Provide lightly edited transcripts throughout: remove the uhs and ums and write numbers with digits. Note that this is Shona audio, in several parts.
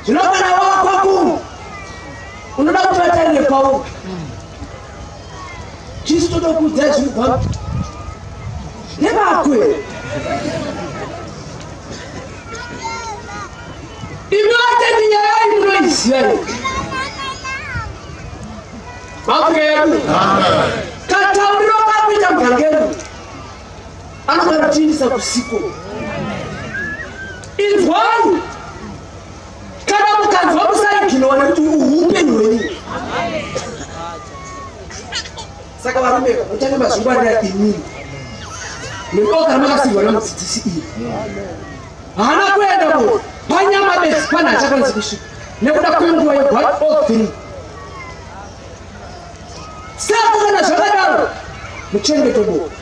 Zvino kana wava kwaku unoda kuti vatarire pauri. Tisu totokuudzai zvinobva nevakwe. Imi vatendi nyaya iyi munoiziva here? Mafuka edu. Katauriro kakuita muvhangeri anofanira kutiindisa kusiko. Inzwai kana mukanzwa musaiginowa nekuti uhu upenyu hwenyu. Saka varume muchange mazvingwarira imini neboka ramakasirwa namudzidzisi iri. Haana kuenda munhu panyama bedzi pane achakwanisi kusvika nekuda kwenguva ye 103. Saka kana zvakadaro muchengete boka.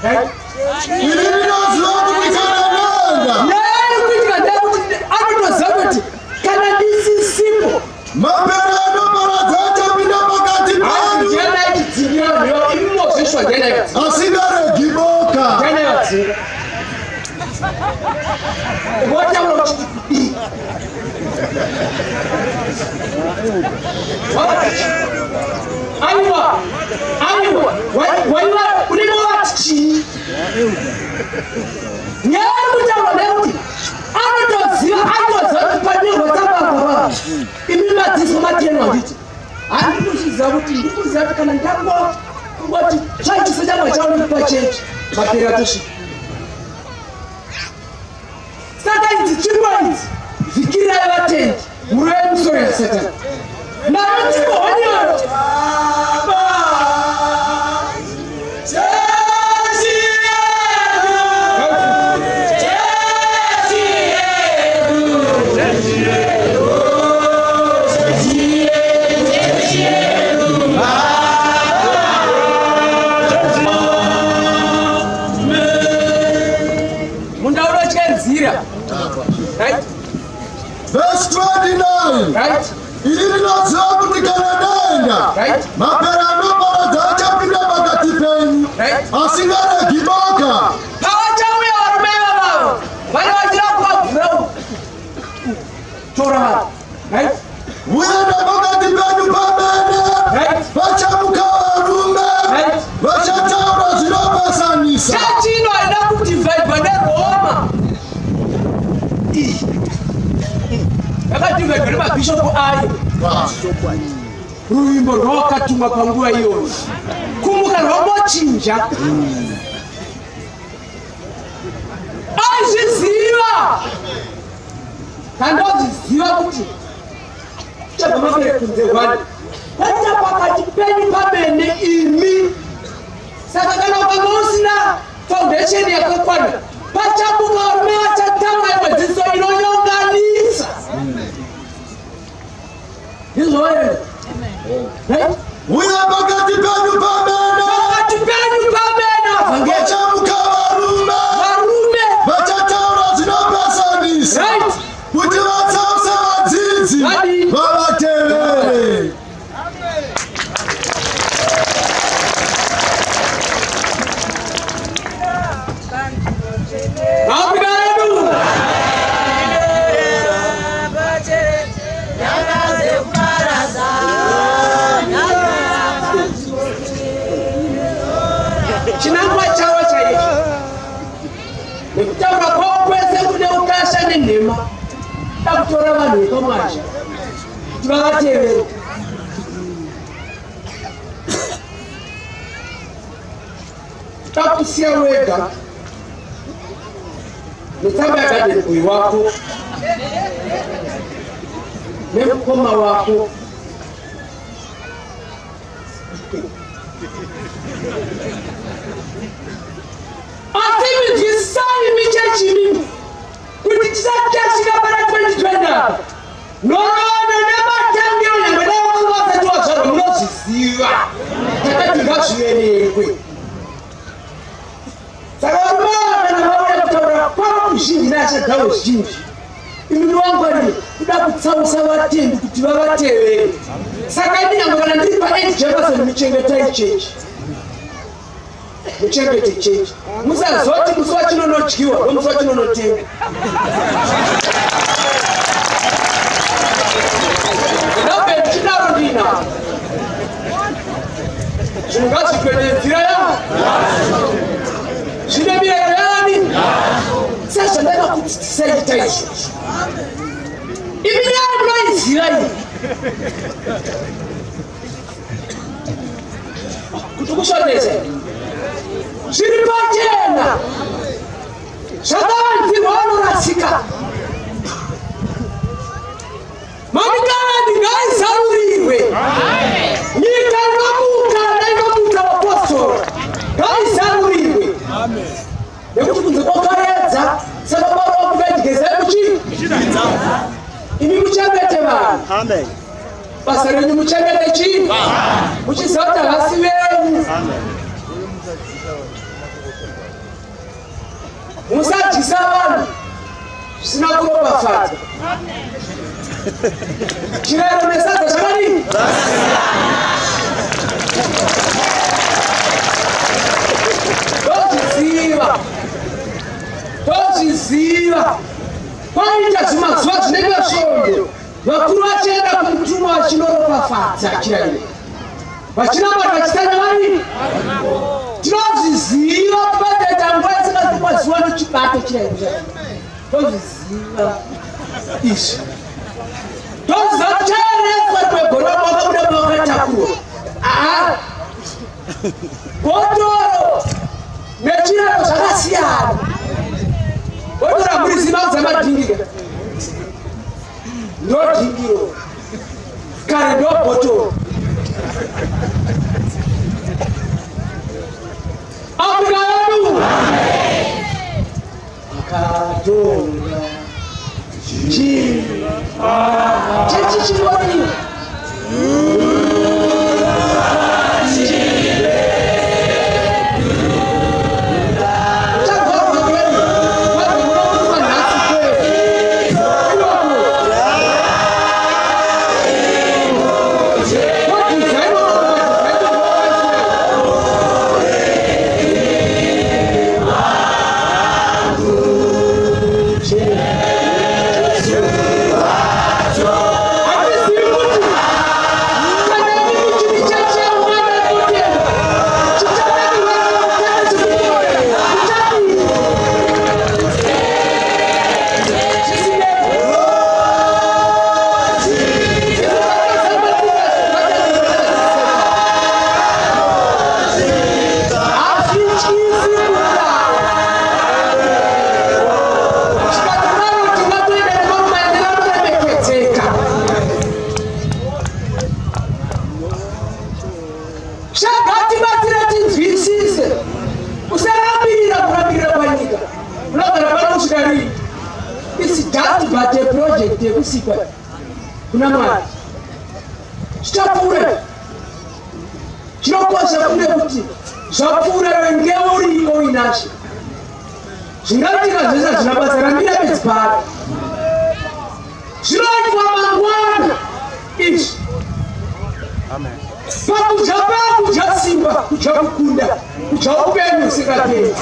Right? Ini ndinoziva kuti kana ndaenda Nyaya iri kuitika ndeyekuti anotoziva kuti kana ndisisipo mapere anoparadza achapinda pakati penyu ndiani aitidzingira vanhu ivavo imozvishwa ndiani aivadzinga asingaregi boka. Ndiani aivadzinga wataura uchiti kudii Aiwa, aiwa, waiva unenge wati chii? Nyaya iri kutaurwa ndeyekuti anotoziva anotoziva kuti panyorwa tsamba apa imi madziso mateno handiti handi kuzviziva kuti ndikuziva kuti kana ndangoti tsvai chiso changu hachaoneki pachechi mapere atosvika. Saka idzi tsvimbo idzi vhikirai vatendi murove misoro yaSatani nayo tsvimbo honiyo. Munda unotya nzira. Right? Verse 29. Right? Ini ndinoziva kuti kana ndaenda Right? mapere anoparadza achapinda pakati penyu Right? asingaregi boka. Pavachauya varume ivavavo vane vachida kuvabvura uku. Tora vanhu. Right? Uye napakati penyu pamene Right? vachamuka varume Right? vachataura zvinopesanisa. Chechi ino haina kudhivhaidwa neRoma. Iyi. Yakadhivhaidwa nemabhishopu ayo. Ruvimbo rwawakatumwa panguva iyoyo. Kumuka rwangochinja. Aizviziva. Kandozviziva kuti chabva mapere kunze hwani. Kwete pakati penyu pamene imi. Saka kana ukanga usina foundation yakakwana, pachamuka varume vachataura imwe dzidziso inonyonganisa. Ndizvo here? Right? Uye pakati penyu pamene Pakati penyu pamene vavhangeri. vachamuka varume Varume. vachataura zvinopesanisa Right? kuti vatsause vadzidzi Vadi. vavatevere. Makuda edu. Chinangwa chavo chaicho nekutaura kwavo kwese kune ukasha nenhema da kutora vanhu vekwamwazha kuti vavatevere. Takusiya wega netsamba yagarden boy wako nemukoma wako. Asi nzwisisai michechi imimi kuti tisati tasvika pana 2020 apa, nhoroondo nematangiro nyangwe dai vanga vasati wazvarwa munozviziva, takati ngazviverengwe. Saka varume ava kana vauya kutaura kwavo kuzhinji neasha dzavo zhinji, imi wangwarire kuda kutsausa vatendi kuti vavatevere. Saka ini nyangwe kana ndiri paed Jefferson, muchengetai chechi, muchengete chechi, musazoti musi wa chinodyiwa ndomusi wachinonotenga. Ndambe ndichidaro ndinazvo. Zvinhu ngazviitwe nenzira yangu. Zvine mirayiro yani? Sezvandakakudzidzisai ita izvozvo. Imi nyaya munoiziva iyi. Kuti kusvotesa. Zviri pachena. Zvakavanzirwa vanorasika. Madikani ngaizarurirwe. Nyika inomuka nainomuka vapostora. Ngaizarurirwe. Nekuti kunze kwakaedza saka Pauro wakukadigezai muchii? Imi muchengete vanhu. Amen. Basa renyu muchengete chii? Muchiziva kuti havasi venyu. Musadyisa vanhu zvisina kuropafadzwa. Chirayiro nesadza zvakadini? Tozviziva, tozviziva. Kwaita zvimazuva zvinenge svondo, vakuru vachienda kumutumwa vachinoropafadza chirayiro, vachinamata vachitanya vari. Tinozviziva pataita nguva isingazikwaziwa nochibato chirayiro chacho. Tozviziva izvi. Toziva kuti chaereswa rimwe gore vamwe vakabuda mavakatakurwa. Aa, bhotoro nechiraro zvakasiyana. Bhotoro hamurizivi maudza madhingika. Ndodhingiro. Kare ndo bhotoro. Afrika yedu. Akatonga chi chechi chingori Shagatibatsira tinzwisise. Usarambirira kurambirira panyika. Unogara pano kusvika rini? It's just but a project yekusikwa kuna Mwari. Zvichapfuura. Chinokosha kune kuti zvapfuura wenge uriko uinashe. Zvingaitika zvese hazvina basa, rambira bedzi pari. Zvinoitwa mangwana izvi. Pakudya pakudya simba, kudya kukunda, kudya upenyu usingaperi.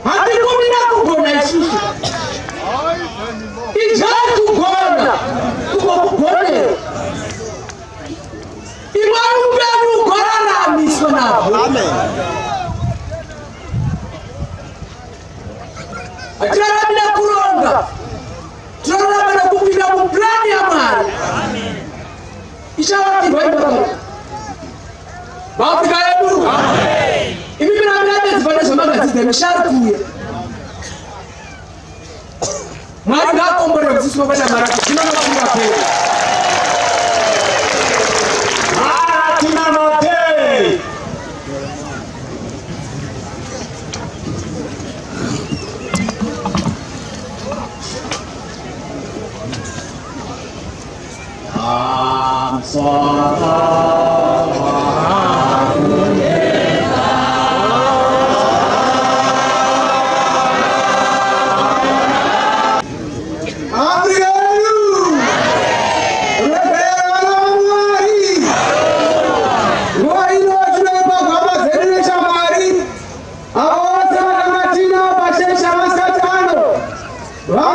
Hatikumira kugona isusu. Idyai kugona, kugokugonera. Imwai upenyu ugoraramiswa nahwo. Hatirarami nekuronga, tinorarama nekupinda muplani yaMwari. Ichavakirwa imba pano. MaAfrica yedu. Imi miramira bedzi pane zvamakadzidza mishari kuuya. Mwari ngaakomborere mudzidzisi wabata marako zvinonokura peri. Hatinamate. Afrika yedu! Regerera vana vaMwari! Nguva ino tinoipa hama dzedu neshamwari, avo vose vatanga tinavo pachechi. Vanhu.